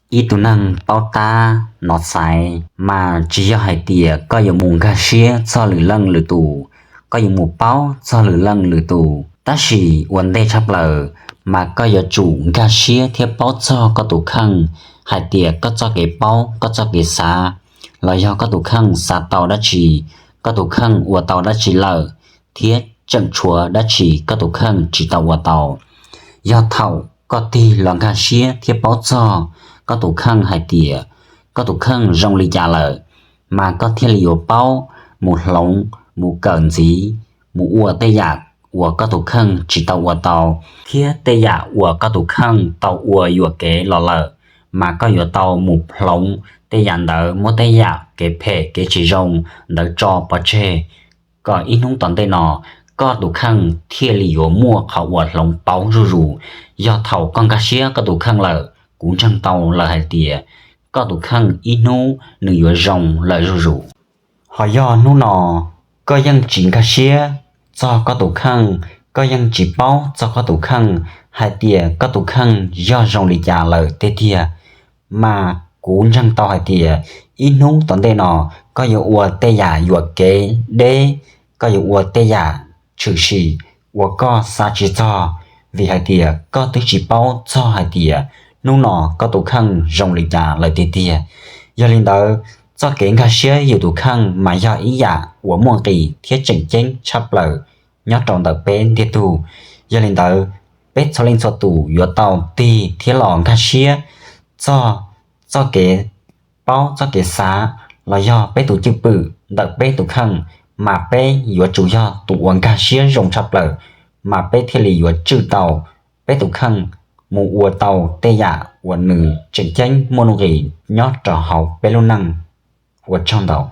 Ib tug neeg paub tab nov xaiv mas tsis yog hais tias koj yuav mus nkag siab txog lwm leej lwm tus, koj yuav mus paub txog lwm leej lwm tus, tab sis ua ntej tshaj plaws mas koj yuav tsum nkag siab thiab paub txog koj tus kheej, hais tias koj txoj kev paub, koj txoj kev xav, los yog koj tus kheej xav tau dab tsi, koj tus kheej ua tau dab tsi lawm, thiab tseem tshuav dab tsi koj tus kheej tsis tau ua tau. Yog thaum koj tig los nkag siab thiab paub txog koj tus kheej hais tias koj tus kheej zoo li cas lawm, mas koj thiaj li yuav paub mus hloov, mus kawm ntxiv, mus ua tej yam uas koj tus kheej tsis tau ua tau, thiab tej yam uas koj tus kheej tau ua yuam kev los lawm, mas koj yuav tau mus hloov tej yam ntawd, muab tej yam kev phem kev tsis zoo ntawd tso pov tseg, kom ib hnub tom ntej no koj tus kheej thiaj li yuav muaj qhov uas hloov pauv zuj zus. Yog thaum koj nkag siab koj tus kheej lawm, kuv ntseeg tau lawm hais tias koj tus kheej ib hnub nws yuav zoo lawm zuj zus. Ho yog hnub no koj yeej tsis nkag siab txog koj tus kheej, koj yeej tsis paub txog koj tus kheej hais tias koj tus kheej yog zoo li cas lawm tiag tiag, mas kuv ntseeg tau hais tias ib hnub tom ntej no koj yuav ua tej yam yuam kev deb, koj yuav ua tej yam tshwm sim uas koj xav tsis txog, vim hais tias koj twb tsis paub txog hais tias hnub no koj tus kheej zoo li cas lawm tiag tiag. Yog li ntawd, txoj kev nkag siab yus tus kheej mas yog ib yam uas muaj nqis thiab tseem ceeb tshaj plaws nyob rau ntawm peb ntiag tug. Yog li ntawd, peb txhua leej txhua tus yuav tau tig thiab los nkag siab txog txoj kev paub, txoj kev xav, los yog peb tus cwj pwm ntawm peb tus kheej, mas peb yuav tsum yog tus uas nkag siab zoo tshaj plaws, mas peb thiaj li yuav tswj tau peb tus kheej mus ua tau tej yam uas nws tseem ceeb muaj nuj nqis nyob rau hauv peb lub neej. Ua tsaug ntau.